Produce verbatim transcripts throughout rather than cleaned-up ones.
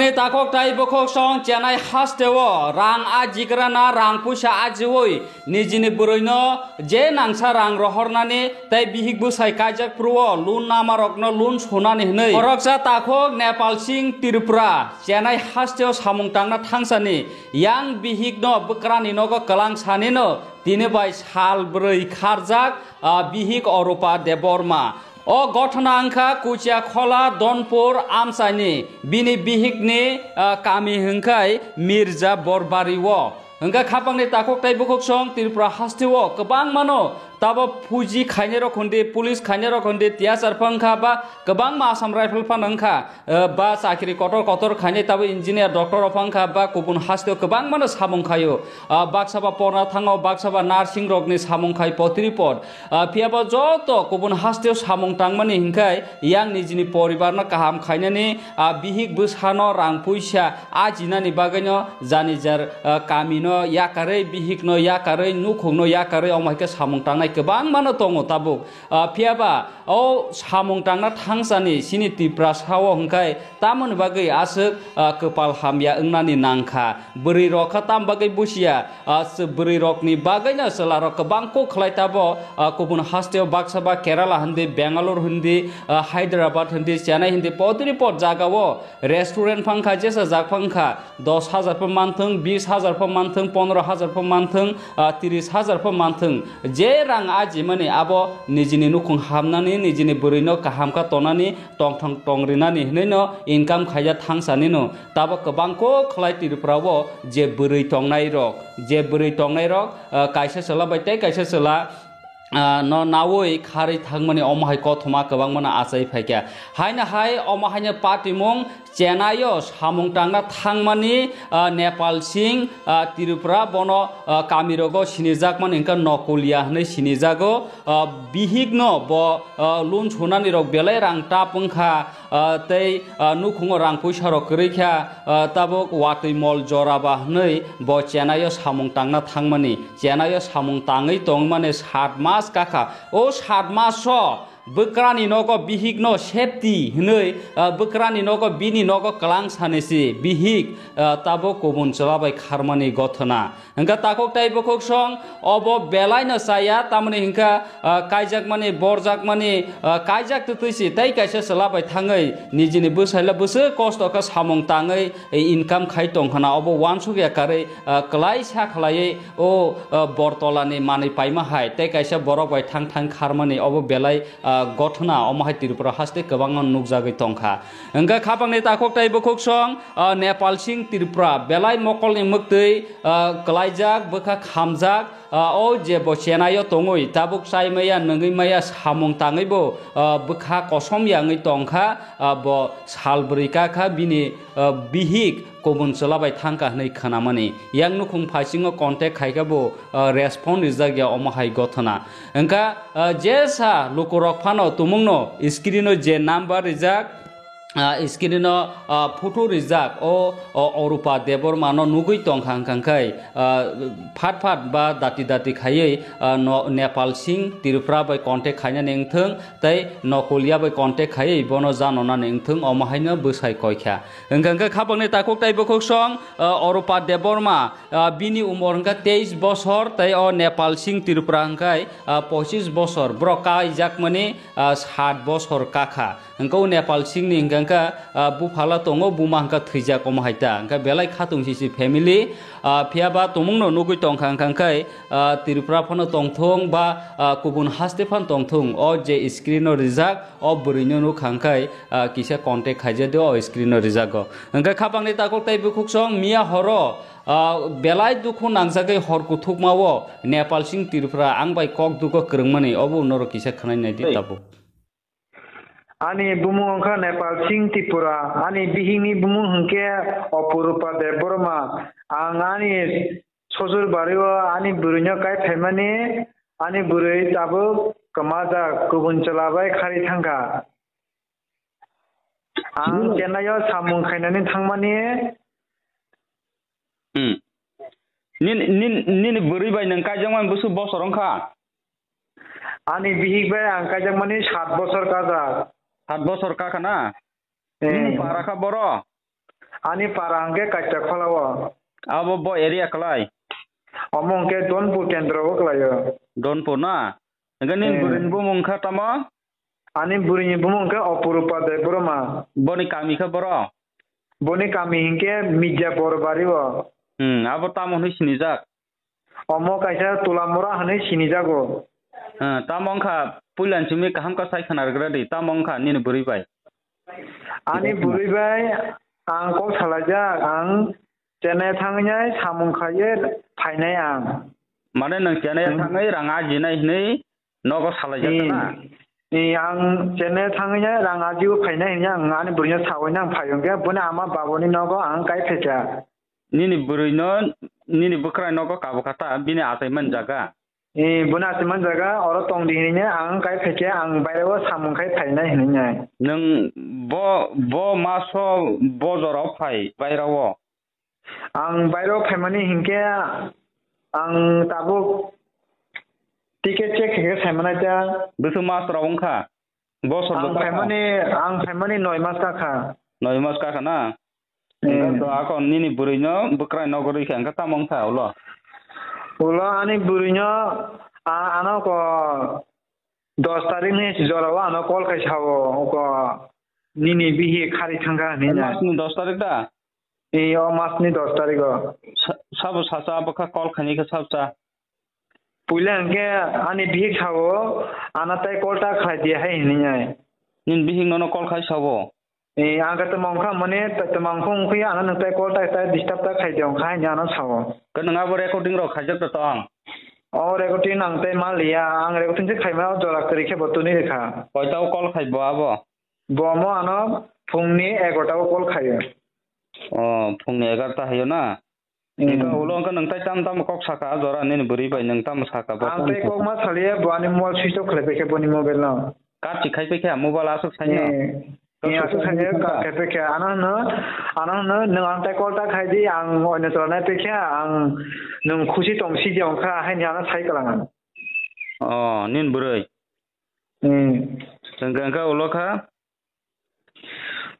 Takhok tai bokhok song Chennai hasteo rang ajigrana rang puisa ajiwi nijini bwrwino je nangsa rang rohornani tei bihik bwsai kaijak phuru-o loan namarokno loan sunani hwnwi khoroksa takhok Nepal Singh Tripura Chennai hasteo samung tangna thangsani yang bihikno bwkrani nogo kwlang sanino tini bai sal bwrwi kharjak, ah, bihik Orupa Debbarma. O gothona wngkha Kuchiakhola Donpur amchaini bini bihikni, ah, kami hwnkhe Mirza Borbari-o. Hwnkhe khapangni takhuk tei bukhuk song Tripura hasteo kwbangmano tabo puji khainai rok hwndi, police khainai rok hwndi, tiyachar phano wngkha ba kwbangma Assam Rifle phano wngkha. Ah, ba chakri kotor kotor khainai tabo engineer, doctor rok phano wngkha ba kubun hasteo kwbangmano samung khaio. Ah, baksa ba porna thango, baksa ba nursing rokni samung khai potripot. Ah, phiya ba joto kubun hasteo samung tangmani hinkhai yang nijini poribarno kaham khainani, ah, bihik bwsano rang puisa ajinani bagwino jani jar, ah, kamino yakarwi, bihikno yakarwi, nukhungno yakarwi omo hai khe samung tangnai kwbangmano tongo tabuk. Ah, phiya ba o samung tangna thangsani chini Tiprasa-o hinkhai tamoni bagwi aswk, ah, kwpal hamya wngnani nangkha. Bwrwi rok kha tam bagwi busiya, ah, s-, bwrwi rokni bagwino chwla rok kwbang kok khlai tabo, ah, kubun hasteo baksa ba Kerala hindi, Bangalore hindi, ah, Hyderabad hindi, Chennai hindi, potripot jagao restaurant phano wngkha, jesa jak phano wngkha, dos hajar pho manthwng, bis hajar pho manthwng, pondro hajar pho manthwng, ah, tris hajar pho manthwng, je rang ajimani abo nijini nukhung hamnani, nijini bwrwino kaham kha tonani, tongthong tongrinani hwnwino income khaija thangsanino. Tabo kwbang kok khlai Tripura-o je bwrwi tongnai rok, je bwrwi tongnai rok, ah, kaisa chwla bai tei kaisa chwla, ah, no nawi kharwi thangmani omo hai kothoma kwbangmano achai phaikha. Haino hai omo haino patimung Chennai-o samung tangna thangmani, ah, Nepal Singh, ah, Tripura bono, ah, kamirogo sinijakmani hwnkha Nokulia hwnwi sinijago. Ah, bihikno bo, ah, loan sunani rok belai rang tap wngkha, ah, tei, ah, nukhungo rang puisa rok kwrwi kha, ah, tabuk watwi mol jora ba hwnwi bo Chennai-o samung tangna thangmani. Chennai-o samung tangwi tongmani sat mas kakha. O sat maso bwkrani nogo bihikno safety hwnwi, ah, bwkrani nogo bini nogo kwlang sanisi bihik, ah, tabuk kubun chwla bai kharmani gothona. Hwnkha takhuk tei bukhuk song obo belaino chaya, tamoni hwnkha, ah, kaijakmani, borjakmani, ah, kaijak twtwi si tei kaisa chwla bai thangwi nijini bwsaila bwswk kosto khe samung tangwi income khai tong khna obo uansuk ya karwi, ah, kwlai sa khlaiwi o, ah, bortolani manwi paima hai tei kaisa borok bai thang thang kharmani obo belai, ah, gothona omo hai Tripura haste kwbangma nukjagwi tongkha. Hwnkha khapangni takhuk tei bukhuk song, ah, Nepal Singh Tripura belai mokolni mwktwi, ah, kwlaijak, bwkha khamjak, ah, o je bo Chennai-o tongwi tabuk chai maya, nungwi maya, samung tangwi bo, ah, bwkha kosom ya wngwi tongkha, ah, bo sal bwrwi kakha bini, ah, bihik kubun chwla bai thangkha hwnwi khnamani. Yang nukhung phaisingo contact khaikha bo, ah, respond rijak ya omo hai gothona. Hwnkha, ah, jesa lukurok phano tumungno screen-o je number rijak, ah, screen-o, ah, photo rijak o, o Orupa Debbarma no nugwi tongkha hwnkha khe, ah, phat phat ba dati dati khaiwi, ah, no Nepal Singh Tripura bai contact khainani wngthwng tei Nokulia bai contact khaiwi bono janonani wngthwng omo haino bwsai koikha. Hwnkha khe khapangni takhuk tei bukhuk song, ah, Orupa Debbarma, ah, bini umor hwnkha teis bosor tei o Nepal Singh Tripura hwnkhe, ah, pochis bosor. Borok kaijakmani, ah, sat bosor kakha. Hwnkhe o Nepal Singhni hwnkha khe, ah, buphala tongo, buma hwnkha thwijak omo hai ta. Hwnkhe belai khatung sisi family, ah, phiya ba tumungno nugwi tongkha hwnkha khe, ah, Tripura phano tongthung ba, ah, kubun haste phano tongthung. O je screen-o rijak, o bwrwino nukha hwnkhe, ah, kisa contact khaijadi o screen-o rijago. Hwnkhe khapangni takhuk tei bukhuk song miya horo, ah, belai dukhu nangjagwi hor kuthukmao Nepal Singh Tripura ang bai kok dugo kwrwngmani obo norok kisa khwnai naidi tabuk. Ani bumung wngkha Nepal Singh Tripura. Ani bihikni bumung hwnkhe Opurupa Debbarma. Ang ani sojur bario ani bwrwino kai phaimani, ani bwrwi tabuk kwmajak, kubun chwla bai kharwi thangkha. Ang Chennai-o samung khainani thangmani. Hmm. Nini, nini, nini bwrwi bai nwng kaijakmani bwswk bosor wngkha? Ani bihik bai ang kaijakmani sat bosor kajak. Sat bosor kakha na? Eh. Nini para kha boro? Ani para hwnkhe Kaita Kholao. Abo bo area kwlai? Omo hwnkhe Donpur kendro o kwlaio. Donpur na? Hwnkhe nini Eh. bwrwini bumung kha tamo? Ani bwrwini bumung hwnkhe Opurupa Debbarma. Boni kami khe boro? Boni kami hwnkhe Midyapur bari o. Hmm, abo tamo hwnwi sinijak? Omo kaisa Tulamura hwnwi sinijago. Ah, tamo wngkha puilani simi kaham khe sai khna rwgra di, tamo wngkha nini bwrwi bai? Ani bwrwi bai ang kok salaijak, ang Chennai thangwi nai samung khaiwi phainai ang. Mane nwng Chennai Hmm. thangwi rang ajinai hwnwi nogo salaijak na? Ni, ni, ang Chennai thangwi nai rang ajiwi phainai hwnwi ang ani bwrwino sawi nang phai hwnkhe boni ama babuni nogo ang kai phaikha. Nini bwrwino nini bwkrai nogo kabukha ta, bini achai man jaga. Eh, bwna achai man jaga, oro tong di hinwi ang kai phaikhe, ang baireo samung khai phainai hinwi nai. Nwng bo, bo maso bo jorao phai bairao? Ang bairao phaimani hinkhe ang tabuk ticket check khe khe sai manai ta. Bwswk mas rok wngkha? Bosor Ang bwswk kha? phaimani, ang phaimani noi mas kakha. Noi mas kakha na? Eh. Hwnkhe to akon nini bwrwino bwkrai nogo rwikha, hwnkhe tamo wngkha ulo? Ulo ani bwrwino a-, ano ko dos tarik ni jorao ano call khai sao, ko nini bihik khari thangkha hinwi na. Mas ni dos tarik da? Ee, o mas ni dos tarik o. Sa-, sabo sacha bwkha call khaini khe sabo cha. Puila hwnkhe ani bihik sao, ano tai call ta khlai di hai hinwi ai. Nini bihik nono call khai sao? Eh, ang khe tongmang kha mane, tongmang khe wngkhe ano nwng tai call ta, ta disturb ta khai di wngkha, haini ano sao. Khe nwng abo recording rok khaijak da tong? O recording ang tai ma liya, ang recording se khaima o jora kwrwi khe bo twnwi rwkha. Koita o call khai bo abo? Bo mo ano phungni egarota o call khaio. O, phungni egarota haio na? Hmm. Wngkha ulo wngkha nwng tai tamo tamo kok saka, a jora nini bwrwi bai nwng tamo saka, bo Ang tamo tai saka. Kok ma saliya, bo ani mobile switch off khlai paikha boni mobile no. Kachi khai paikha mobile aswk saino. Eh, Kok eh, aswk saka saino wngkha? Kok khai paikha, ano hwno, ano hwno, nwng ang tai call ta khai di, ang oino chwla nai paikha, ang nwng khusi tong si di wngkha, haini ano sai kwlang ang. Oh, nini bwrwi? Hmm. Wngkha, wngkha ulo kha?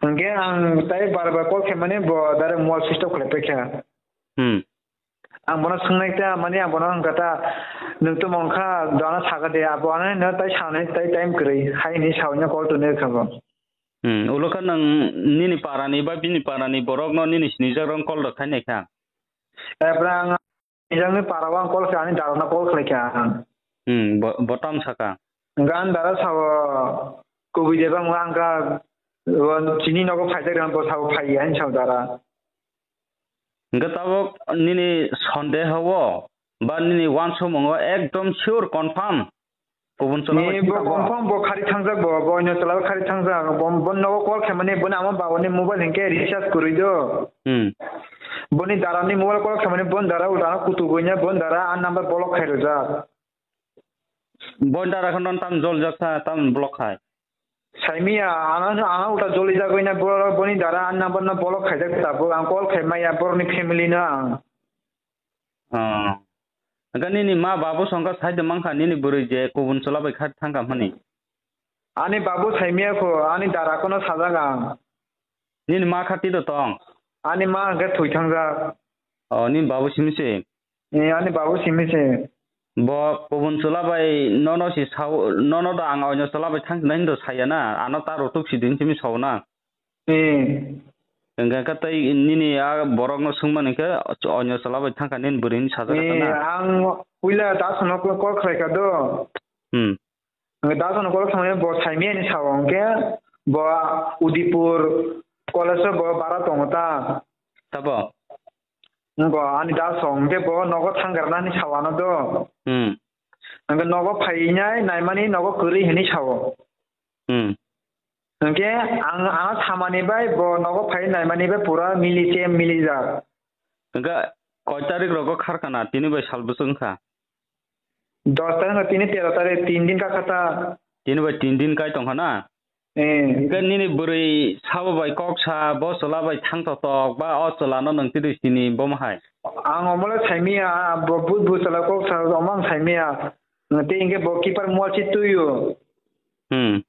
Hwnkhe ang tai bar bar call khaimani bo direct mobile switch off khlai paikha. Hmm. Ang bono swngnai ta, mani ang bono hwnkha ta, "Nwng tamo wngkha, dono sakha de, abo ano hino tai sanai tai time kwrwi," hai hinwi sawi no call twnwi rwkha bo. Hmm, ulo kha nwng nini parani ba bini parani borokno nini sinijak rok call rwkha nai kha? Epra ang Nijangni para o ang call khe ani dara no call khlai kha ang. Hmm, bo, bo tam saka? Hwnkhe ani dara sao kubui de bang ang kha, o chini nogo phaijak rang bo sao phai ya hinwi sao dara. Hwnkhe tabuk nini sondeho o ba nini uansukmung o ekdom sure confirm? Kubun chwla bai Ni bo thangkha bo? Confirm bo khari thangjak bo, bo oino chwla bai khari thangjak. Bo, bo nogo call khaimani, boni ama babani mobile hinkhe recharge kwrwi do. Hmm. Boni dara ni mobile call khaimani, boni dara ulta no kutuk wngya, boni dara ani number block khai rwjak. Boni dara khe non tam joljak sa, tam block khai. Saimiya, ano, ano ulta jolijak wngya, bo, boni dara ani number no block khaijak tabuk. Ang call khaimaya, borokni family no ang. Oh. Hwnkhe nini ma babu songkha sai de mankha nini bwrwi je kubun chwla bai kha thangkha hwnwi? Ani babu saimiya kho, ani dara kono sajak ang. Nini ma kha tito tong? Ani ma hwnkhe thwi thangjak. Oh, nini babu simi se? Eh, ani babu simi se. Bo kubun chwla bai nono si sao, nono da ang oino chwla bai thang nai hindo saya na, ano ta rutuk si din simi sao na. Eh. Hwnkhe khe tei nini a borokno swngmani khe oino chwla bai thangkha nini bwrwini sajagata Eh, na? Ang puila Dasono call khlaikha do. Hmm. Ang Dasono call khlaimani bo saimiyani sao hwnkhe bo Udipur college o bo bara tongo ta. Tabo? Ngo ani Daso hwnkhe bo nogo thangkha rwnani sao ano do. Hmm. Hwnkhe nogo phainai naimani nogo kwrwi hinwi sao. Hmm. Hwnkhe ang, ano samani bai bo nogo phai naimani bai pura mili se milijak. Hwnkhe koi tarik rogo kharkana tini bai sal bwswk wngkha? Dos tarik no tini tero tarik, tin din kakha ta. Tini bai tin din kai tongkha na? Eh. Hwnkhe nini bwrwi sabo bai kok sa, bo chwla bai thang totok ba o chwla no nwng twi sini bo ma hai? Ang omo le saimiya, bo but bu chwla kok sa omo ang saimiya. Tei hwnkhe bo keeper mual si twi o. Hmm.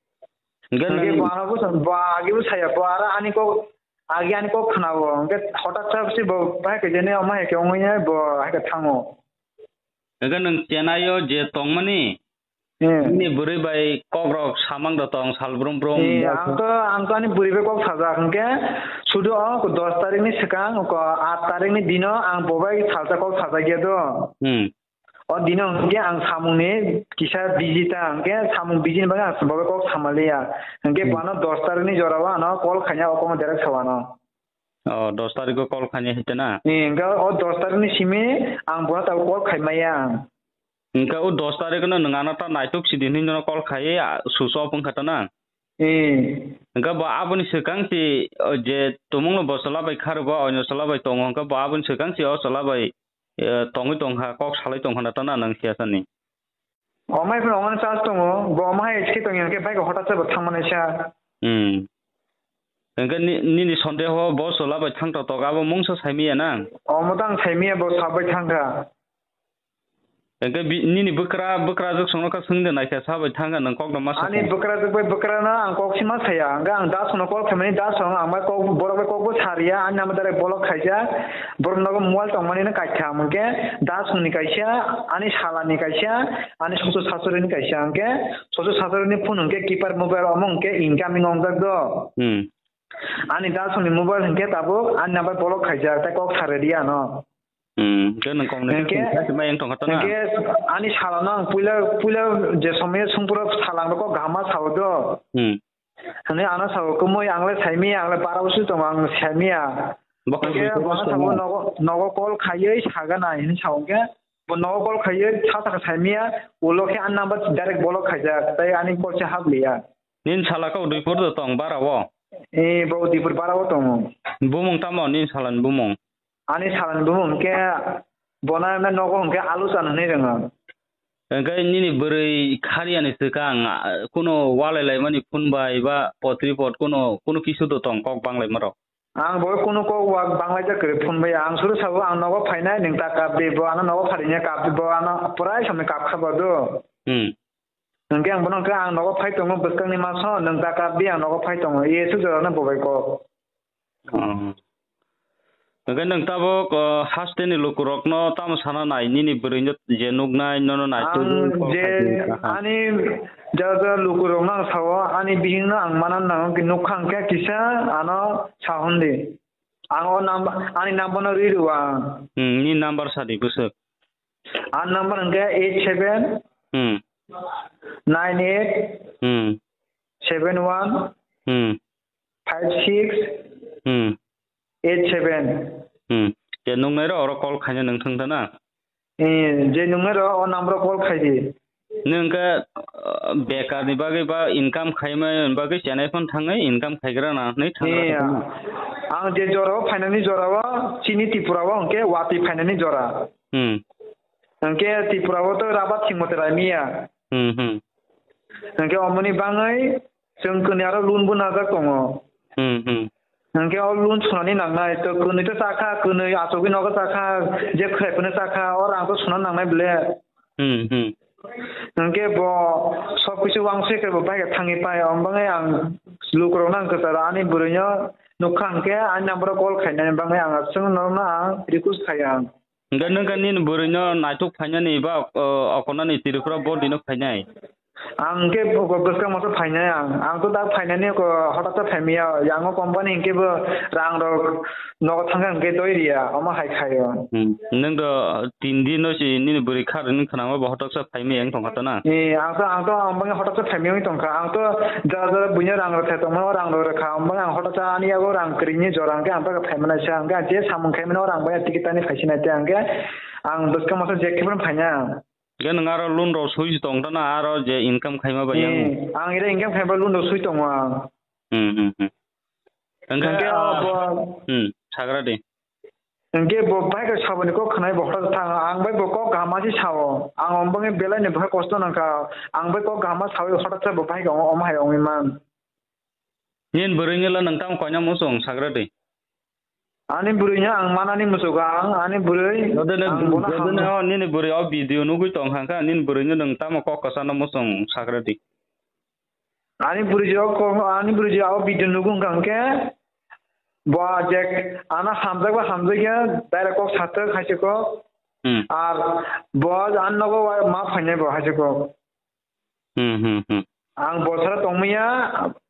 Hwnkhe Hwnkhe nwng bo ano bo sa, bo agi bo saya, bo aro ani kok Agi ani kok khna o. Hwnkhe hwtak sa se bo bahai khe jeni omo hai khe wngwi bo hai khe thango. Hwnkhe nwng Chennai o je tongmani, Hmm. Nini bwrwi bai kok rok samang da tong sal brum brum. Eh, ang to, ang to ani bwrwi bai kok sajak hwnkhe sudu o dos tarik ni swkang, ko aat tarik ni dino ang bo bai salsa kok sajak ya do. Hmm. O dino hwnkhe ang samung ni kisa busy ta, hwnkhe samung busy ni bagwi ang bo bai kok samaliya. Hwnkhe Hmm. bono dos tarik ni jora o ano call khaina o komo direct sawano. O, dos tarik o call khaina hwnkhe na? Eh, hwnkhe o dos tarik ni simi ang bono tabuk call khaimaya ang. Hwnkhe o dos tarik no nwng ano ta naituk sidi hinwi nono call khaiwi, a, switch off wngkha ta na? Eh. Hwnkhe bo aboni swkang si, o, je tumungno bo chwla bai kharwi bo, oino chwla bai tongo, hwnkhe bo aboni swkang si o chwla bai, eh, tongwi tongkha, kok salai tongkha na ta na nwng siya sani? Omo hai phano omo chance tongo, bo omo hai khe tongya hwnkhe bike hwtak se bo thangmani sa. Hmm. Hwnkhe ni-, nini sondeho bo chwla bai thang tok tok abo mungsa saimiya na? Omo tang saimiya bo sabai thangkha. Hwnkhe bi-, nini bwkra, bwkrajwk songno kha swngde naikha sabai thangkha nwng kokno ma sakha. Ani bwkrajwk bai bwkrano ang kok sima saya. Hwnkhe ang da songno call khaimani da song ang bai kok borok bai kokbo sariya ani namo direct block khaijak. Borok nogo mobile tongmani no kaitham hwnkhe da songni kaisa, ani salani kaisa, ani soso sasurini kaisa hwnkhe soso sasurini phone hwnkhe keypad mobile omo hwnkhe incoming ongjak do. Hmm. Ani da songni mobile hwnkhe tabuk ani number block khaijak tei kok sa ready ano. Hmm, hwnkhe nwng communication Hwnkhe, khaima yang tongkha to na? Hwnkhe ani salano ang puila, puila je somoyo songphuru sal ang kok kaham ma sao do. Hmm. Hwnwi ano sao, kwmwi ang le saimiya, ang le bara bwswk tongo, ang saimiya. Bo Hwnkhe kok bono kok sao, tongo? nogo, nogo call khaiwi saganai hwnwi sao hwnkhe, bo nogo call khaiwi sa sakha saimiya, ulo khe ani number direct block khaijak, tei ani call se hap liya. Nini sala kok Udaipur do tong bara o? Eh, bo Udaipur bara o tongo. Bumung tamo nini salani bumung? Ani salani bumung hwnkhe bona emne nogo hwnkhe alu chan hwnwi rwngo. Hwnkhe nini bwrwi khariyani swkang, ah, kuno walai laimani phone bai ba pot report kuno, kuno kisu do tong kok banglaima rok? Ang bo kuno kok wa-, banglaijak kwrwi phone bai. Ang suru sabo ang nogo phainai, nwng ta kap di, bo ano nogo pharini kap di, bo ano pura samni kap kha ba do. Hmm. Hwnkhe ang bono hwnkhe ang nogo phai tongo bwskangni maso, nwng ta kap di, ang nogo phai tongo. Ye su jorano bo bai kok. Oh. Hwnkhe nwng tabuk, oh, hasteni lukurokno tamo sana nai, nini bwrwino je nuknai, nono nai Ang tubui kok je khai di, aha. ani jaga jaga lukurokno ang sao, ani bihikno ang mana nango, nukha hwnkhe kisa ano sa hwn di. Ang o number, ani number no rwi rw ang. Hmm, ni number sa di bwswk. Ani number hwnkhe eight seven Hmm. nine eight Hmm. seven one Hmm. five six Hmm. eight seven. Hmm. Je nuknai rok oro call khaina nwng thang ta na? Eh, je nuknai rok o number o call khai di. Nwng khe, uh, bekar ni bagwi ba income khaimani bagwi chenai phano thangwi income khaigra na hwnwi thangra Eh, ta na? Ang je jora o phainani jora o chini Tripura o hwnkhe watwi phainani jora. Hmm. Hwnkhe Tripura o to rabat thwngmate raimiya. Hmm, hmm. Hwnkhe omoni bangwi chwng kwnwi aro loan bo najak tongo. Hmm, hmm. Hwnkhe o loan sunani nangnai, to kwnwi to chakha, kwnwi achugwi nogo chakha, je khwlai phano chakha, o rang to suna nangnai bole. Hmm, hmm. Hwnkhe bo sob kisu wangsui khe bo bai khe thangwi pai, omo bangwi ang lukurokno ang kwcharo ani bwrwino nukha hwnkhe ani number o call khainani bangwi ang aswk norokno ang request khai ang. Hwnkhe nwng khe nini bwrwino naituk phainani ba, o, okonani Tripura body no phainai? Ang hwnkhe bo-, bo-, bwskang masa phainai ang. Ang to dak phainani ko hotak ta phaimaya. Yang o company hwnkhe bo rang rok nogo thangkha hwnkhe doi riya. Omo hai khaio. Hmm. Nwng do tin din no si nini bwrwi kha rwni khwnama bo hotak sa phaimaya wng tongkha ta na? Eh, ang to, ang to ang bangwi hotak sa phaimaya wng tongkha. Ang to jora jora buino rang rok thai tongmani o rang rok rwkha. Ang bangwi ang hotak sa ani yago rang kwrwini jora hwnkhe ang ta phaimani sa. Hwnkhe ang je samung khaimani o rang bai ticket tani phaisinai te hwnkhe ang bwskang masa je khe phano phainai ang. Hwnkhe nwng aro loan rok sui tong ta na aro je income khaima bai yang? Hmm, ang ire income khaima loan rok sui tongo ang. Hmm, hmm, hmm. Hwnkhe, hwnkhe ah, abo hmm, sagra di. Hwnkhe bo bai khe saboni kok khwnai bo hotak thang, ang bai bo kok kaham ma se sao. Ang omo bangwi belai ni bo hai kosto nangkha. Ang bai kok kaham ma sawi hotak sa bo bai khe omo hai ongwi man. Nini bwrwini le nwng tamo koina muchung sagra di? Ani bwrwino ang manani muchungo ang, ani bwrwi, Jodi le, ang bono jodi le hamno. O nini bwrwi o video nugwi tong kha, nini bwrwino nwng tamo kok kwchano muchung sagra di? Ani bwrwi o ko-, ani bwrwi o video nugo wngkha hwnkhe, Bo je ano hamjakba hamjakya, direct kok sathwk hai se kok. Hmm. Ar bo ano nogo wa ma phainai bo hai se kok. Hmm, hmm, hmm. Ang bo sara tongmaya,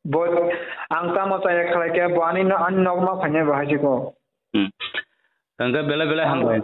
bo ang tamo chaya khalai khe bo ani no, ani nogo ma phainai bo hai se kok. Hmm. Hwnkhe belai belai hambai.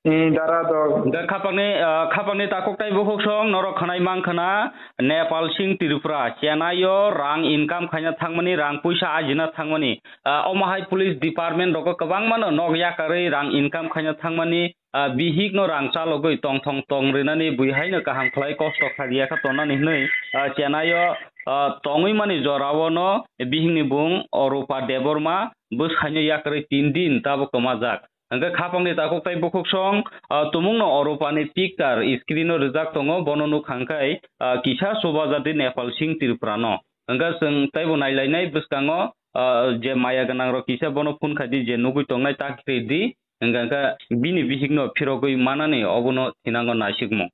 Ni dara dog. Hwnkhe khapangni, ah, khapangni takhuk tei bukhuk song norok khwnai mankha na, Nepal Sing Tripura, Chennai o rang income khaina thangmani, rang puisa ajina thangmani. Ah, omo hai police department rogo kwbangma no nok yakarwi rang income khaina thangmani, ah, bihik no rang chalogwi tongthong tong rinani bui haino kaham khlai kosto kha riya kha tonani hwnwi, ah, Chennai o, ah, tongwi mani jorao no bihikni bung Orupa Debbarma bwskango yakarwi tin din tabuk kwmajak. Hwnkhe khapangni takhuk tei bukhuk song, ah, tumungno Orupa ni picture screen o rijak tongo, bono nukha hwnkhe, ah, kisa chubajago Nepal Sing Tripura no. Hwnkhe chwng teibo nailainai bwskango, ah, je maya gwnang rok kisa bono phone khai di, je nugwi tongnai ta khe di, hwnkhe hwnkhe bini bihik no phirogwi manani obono thinango naisikmung.